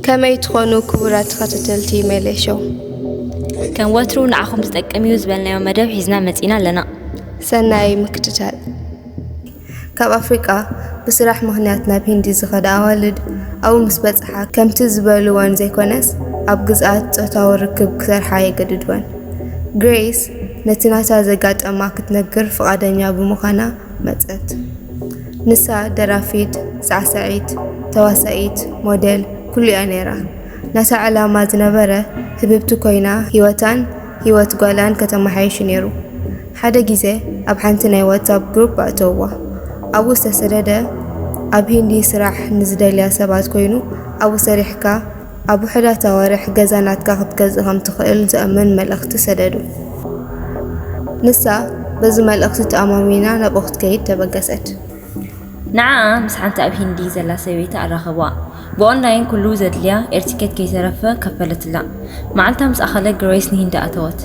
ከመይ ትኾኑ ክቡራት ተኸታተልቲ ሜሌ ሾው? ከም ወትሩ ንዓኹም ዝጠቅም እዩ ዝበልናዮ መደብ ሒዝና መጺና ኣለና። ሰናይ ምክትታል። ካብ ኣፍሪቃ ብስራሕ ምኽንያት ናብ ሂንዲ ዝኸዳ ኣዋልድ ኣብኡ ምስ በጽሓ ከምቲ ዝበልወን ዘይኮነስ ኣብ ግዝኣት ጾታዊ ርክብ ክሰርሓ የገድድወን። ግሬስ ነቲ ናታ ዘጋጠማ ክትነግር ፍቓደኛ ብምዃና መጸት። ንሳ ደራፊት፣ ሳዕሳዒት፣ ተዋሳኢት፣ ሞዴል ኩሉ እያ ነይራ። ናታ ዕላማ ዝነበረ ህብብቲ ኮይና ህይወታን ህይወት ጓላን ከተመሓይሽ ነይሩ። ሓደ ግዜ ኣብ ሓንቲ ናይ ዋትሳፕ ግሩፕ ኣእተውዋ። ኣብኡ ዝተሰደደ ኣብ ሂንዲ ስራሕ ንዝደልያ ሰባት ኮይኑ ኣብኡ ሰሪሕካ ኣብ ውሑዳት ኣዋርሕ ገዛ ናትካ ክትገዝእ ከም ትኽእል ዘእምን መልእኽቲ ሰደዱ። ንሳ በዚ መልእኽቲ ተኣማሚና ናብኡ ክትከይድ ተበገሰት። ንዓኣ ምስ ሓንቲ ኣብ ሂንዲ ዘላ ሰበይቲ ኣራኸብዋ። ብኦንላይን ኩሉ ዘድልያ ኤርቲኬት ከይተረፈ ከፈለትላ። መዓልታ ምስ ኣኸለ ግሬስ ንሂንዲ ኣተወት።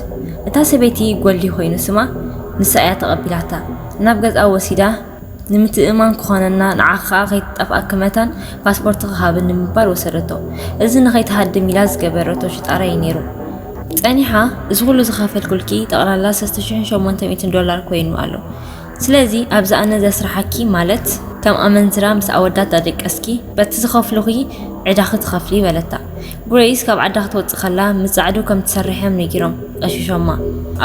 እታ ሰበይቲ ጎልዲ ኮይኑ ስማ ንሳ እያ ተቐቢላታ። ናብ ገዝኣ ወሲዳ ንምትእምማን ክኾነና ንዓኻ ከይትጠፍኣኪ መታን ፓስፖርትኺ ሃብኒ ንምባል ወሰደቶ። እዚ ንኸይትሃድም ኢላ ዝገበረቶ ሽጣራ እዩ ነይሩ። ጸኒሓ እዚ ኩሉ ዝኸፈልኩልኪ ጠቕላላ ሰለስተ ሽሕን ሸሞንተ ሚእትን ዶላር ኮይኑ ኣሎ። ስለዚ ኣብዚ ኣነ ዘስርሓኪ ማለት ከም ኣመንዝራ ምስ ኣወዳት ዳደቀስኪ በቲ ዝኸፍሉኺ ዕዳኺ ትኸፍሊ በለታ። ግሬስ ካብ ዓዳ ክትወጽእ ከላ ምስ ጻዕዱ ከም ትሰርሕ እዮም ነጊሮም ቀሺሾማ።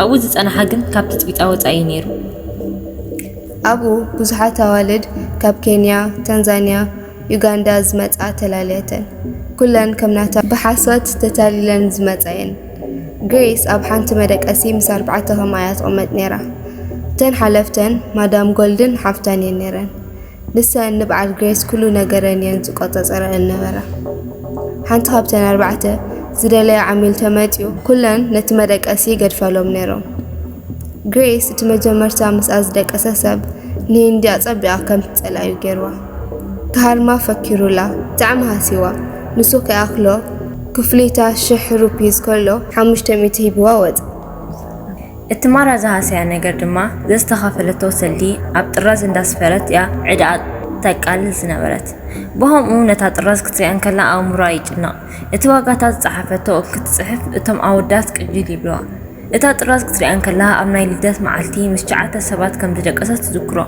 ኣብኡ ዝጸንሓ ግን ካብ ትጽቢጣ ወጻኢ እዩ ነይሩ። ኣብኡ ብዙሓት ኣዋልድ ካብ ኬንያ፣ ታንዛንያ፣ ዩጋንዳ ዝመጻ ተላልየተን። ኩለን ከም ናታ ብሓሶት ተታሊለን ዝመጻ እየን። ግሬስ ኣብ ሓንቲ መደቀሲ ምስ ኣርባዕተ ከማያ ትቕመጥ ነይራ። እተን ሓለፍተን ማዳም ጎልድን ሓፍታን እየን ነይረን። ንሰን ንበዓል ግሬስ ኩሉ ነገረን እየን ዝቆጻጸረአን ነበራ። ሓንቲ ካብተን ኣርባዕተ ዝደለያ ዓሚል ተመጺኡ ኩለን ነቲ መደቀሲ ይገድፋሎም ነይሮም። ግሬስ እቲ መጀመርታ ምስኣ ዝደቀሰ ሰብ ንሂንዲ ኣጸቢቓ ከም ትጸልኣዩ ገይርዋ። ክሃርማ ፈኪሩላ ብጣዕሚ ሃሲዋ። ንሱ ከይኣኽሎ ክፍሊታ ሽሕ ሩፒዝ ከሎ ሓሙሽተ ሚእቲ ሂብዋ ወጸ። እቲ ማራ ዝሃሰያ ነገር ድማ ዘዝተኸፈለቶ ሰልዲ ኣብ ጥራዝ እንዳስፈረት እያ ዕዳኣ ተቃልል ዝነበረት። ብኸምኡ ነታ ጥራዝ ክትሪኣ እንከላ ኣእምሮኣ ይጭነቕ። እቲ ዋጋታት ዝጸሓፈቶ ክትጽሕፍ እቶም ኣወዳት ቅጅል ይብልዋ። እታ ጥራዝ ክትሪኣ እንከላ ኣብ ናይ ልደት መዓልቲ ምስ ትሽዓተ ሰባት ከም ዝደቀሰት ትዝክሮ።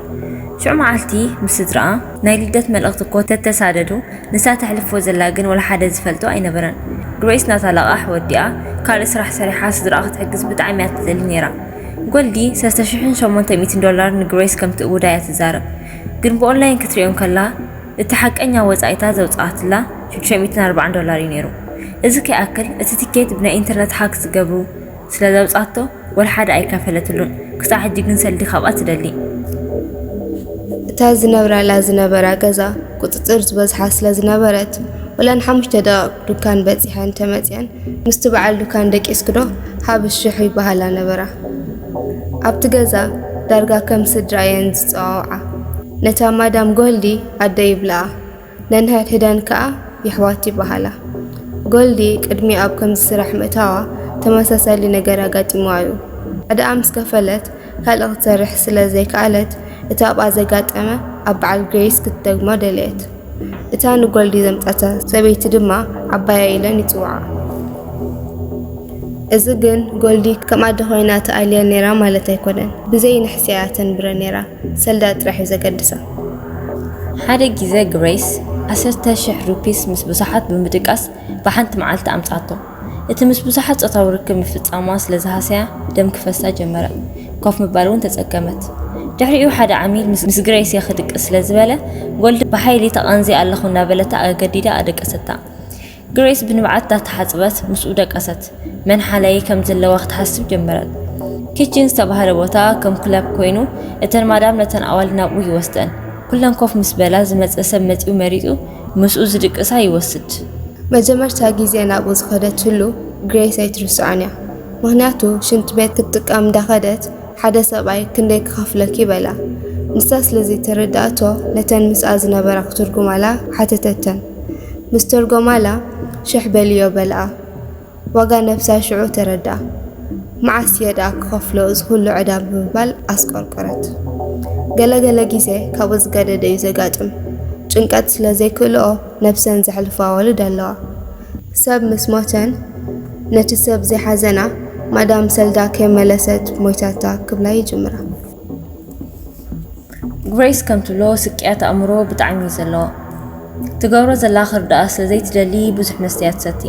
ሽዑ መዓልቲ ምስ ስድራኣ ናይ ልደት መልእኽቲ እኮ ተተሳደዱ ንሳ ተሕልፎ ዘላ ግን ወላ ሓደ ዝፈልጦ ኣይነበረን። ግሬስ ናታ ለቓሕ ወዲኣ ካልእ ስራሕ ሰሪሓ ስድራኣ ክትሕግዝ ብጣዕሚ እያ ትደሊ ነይራ። ጎልዲ ሰለስተ ሽሕን ሸሞንተ ሚእትን ዶላር ንግሬስ ከም ትእውዳ እያ ትዛረብ። ግን ብኦንላይን ክትሪኦ እንከላ እቲ ሓቀኛ ወጻኢታት ዘውጽኣትላ ሽዱሽተ ሚእትን ኣርባዓን ዶላር እዩ ነይሩ። እዚ ከይኣክል እቲ ቲኬት ብናይ ኢንተርነት ሃክ ዝገብሩ ስለ ዘውጻቶ ወላ ሓደ ኣይከፈለትሉን። ክሳዕ ሕጂ ግን ሰልዲ ካብኣ ትደሊ። እታ ዝነብራላ ዝነበራ ገዛ ቁጽጽር ዝበዝሓ ስለ ዝነበረት ወላ ንሓሙሽተ ደቂቕ ዱካን በጺሐን ተመጺአን ምስቲ በዓል ዱካን ደቂስኪ ዶ ሃቢ ሽሕ ይበሃላ ነበራ። ኣብቲ ገዛ ዳርጋ ከም ስድራ እየን ዝጸዋውዓ። ነታ ማዳም ጎልዲ ኣደ ይብልኣ። ነንሕድሕደን ከኣ የሕዋት ይበሃላ። ጎልዲ ቅድሚ ኣብ ከምዚ ስራሕ ምእታዋ ተመሳሳሊ ነገር ኣጋጢምዋ እዩ። ዕዳኣ ምስ ከፈለት ካልእ ክትሰርሕ ስለ ዘይከኣለት እቲ ኣብኣ ዘጋጠመ ኣብ በዓል ግሬስ ክትደግሞ ደለየት። እታ ንጎልዲ ዘምጻታ ሰበይቲ ድማ ዓባያ ኢለን ይጽውዓ። እዚ ግን ጎልዲ ከም ኣደ ኮይና ተኣልያ ነይራ ማለት ኣይኮነን። ብዘይ ንሕስያ እያ ተንብረ ነይራ። ሰልዳ ጥራሕ እዩ ዘገድሳ። ሓደ ግዜ ግሬስ ዓሰርተ ሽሕ ሩፒስ ምስ ብዙሓት ብምድቃስ ብሓንቲ መዓልቲ ኣምጻቶ። እቲ ምስ ብዙሓት ጾታዊ ርክብ ምፍጻሟ ስለ ዝሃሰያ ደም ክፈሳ ጀመረ። ኮፍ ምባል እውን ተጸገመት። ድሕሪኡ ሓደ ዓሚል ምስ ምስ ግሬስ እየ ክድቅስ ስለ ዝበለ ጎልዲ ብሓይሊ ተቐንዚ ኣለኹ እናበለታ ኣገዲዳ ኣደቀሰታ። ግሬስ ብንብዓት እንዳተሓጽበት ምስኡ ደቀሰት። መን ሓላዪ ከም ዘለዋ ክትሓስብ ጀመረት። ኪችን ዝተባህለ ቦታ ከም ክለብ ኮይኑ እተን ማዳም ነተን ኣዋልድ ናብኡ ይወስደን። ኩለን ኮፍ ምስ በላ ዝመጸ ሰብ መጺኡ መሪጹ ምስኡ ዝድቅሳ ይወስድ። መጀመርታ ግዜ ናብኡ ዝኸደትሉ ግሬስ ኣይትርስዖን እያ። ምኽንያቱ ሽንት ቤት ክትጥቀም እንዳኸደት ሓደ ሰብኣይ ክንደይ ክኸፍለኪ በላ። ንሳ ስለ ዘይተረድኣቶ ነተን ምስኣ ዝነበራ ክትርጉማላ ሓተተተን። ምስ ተርጎማላ ሽሕ በልዮ በልኣ። ዋጋ ነብሳ ሽዑ ተረድኣ። መዓስ እየ ደኣ ክኸፍሎ እዚ ኩሉ ዕዳ ብምባል ኣስቆርቆረት። ገለ ገለ ግዜ ካብኡ ዝገደደ እዩ ዘጋጥም። ጭንቀት ስለ ዘይክእልኦ ነብሰን ዘሕልፋ ኣዋልድ ኣለዋ። ሰብ ምስ ሞተን ነቲ ሰብ ዘይሓዘና ማዳም ሰልዳ ከይመለሰት ሞይታታ ክብላ ይጅምራ። ግሬስ ከም ትብሎ ስቅያት ኣእምሮ ብጣዕሚ እዩ ዘለዎ። ትገብሮ ዘላ ክርድኣ ስለ ዘይትደሊ ብዙሕ መስተያ ትሰቲ።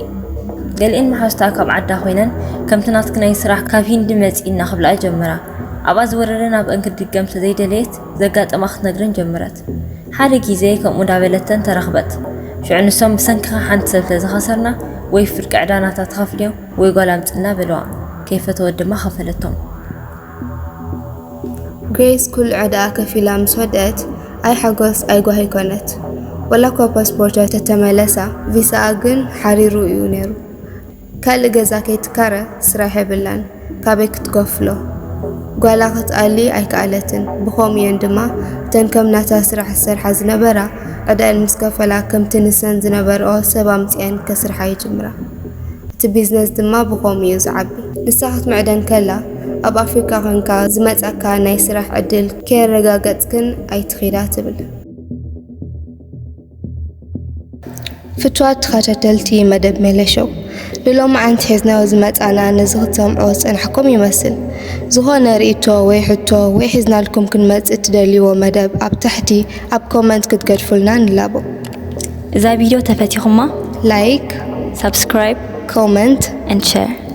ገሊኤን መሓዙታ ካብ ዓዳ ኮይነን ከምቲ ናትኪ ናይ ስራሕ ካብ ሂንዲ መጺእና ክብላ ጀመራ። ኣብኣ ዝወረደ ናብአን ክድገም ስለ ዘይደለየት ዘጋጠማ ክትነግረን ጀመረት። ሓደ ግዜ ከምኡ እንዳበለተን ተራኽበት። ሽዑ ንሶም ብሰንክኻ ሓንቲ ሰብ ስለ ዝኸሰርና ወይ ፍርቂ ዕዳናታ ትኸፍልዮ ወይ ጓል ኣምጽልና በለዋ። ከይፈተወት ድማ ከፈለቶም። ግሬስ ኩሉ ዕዳኣ ከፊላ ምስ ወደአት ኣይ ሓጎስ ኣይ ጓሂ ኮነት። ወላ እኳ ፓስፖርታ ተተመለሳ ቪሳኣ ግን ሓሪሩ እዩ ነይሩ። ካልእ ገዛ ከይትካረ ስራሕ የብላን። ካበይ ክትከፍሎ? ጓላ ክትኣሊ ኣይከኣለትን። ብኸምኡ እየን ድማ እተን ከም ናታ ስራሕ ዝሰርሓ ዝነበራ ዕዳኣን ምስ ከፈላ ከምቲ ንሰን ዝነበርኦ ሰብ ኣምጺኣን ከስርሓ ይጅምራ። እቲ ቢዝነስ ድማ ብኸምኡ እዩ ዝዓቢ። ንሳ ክትምዕደን ከላ ኣብ ኣፍሪካ ኮንካ ዝመጻካ ናይ ስራሕ ዕድል ከየረጋገጽክን ኣይትኺዳ ትብል። ፍትዋት ተኸታተልቲ መደብ ሜለሾው ንሎማዓንቲ ሒዝናዮ ዝመጻና ነዚ ክትሰምዖ ዝጸናሕኩም ይመስል። ዝኾነ ርእይቶ ወይ ሕቶ ወይ ሒዝናልኩም ክንመጽእ እትደልይዎ መደብ ኣብ ታሕቲ ኣብ ኮመንት ክትገድፉልና ንላቦ። እዛ ቪድዮ ተፈቲኹማ ላይክ፣ ሳብስክራይብ ኮመንት and share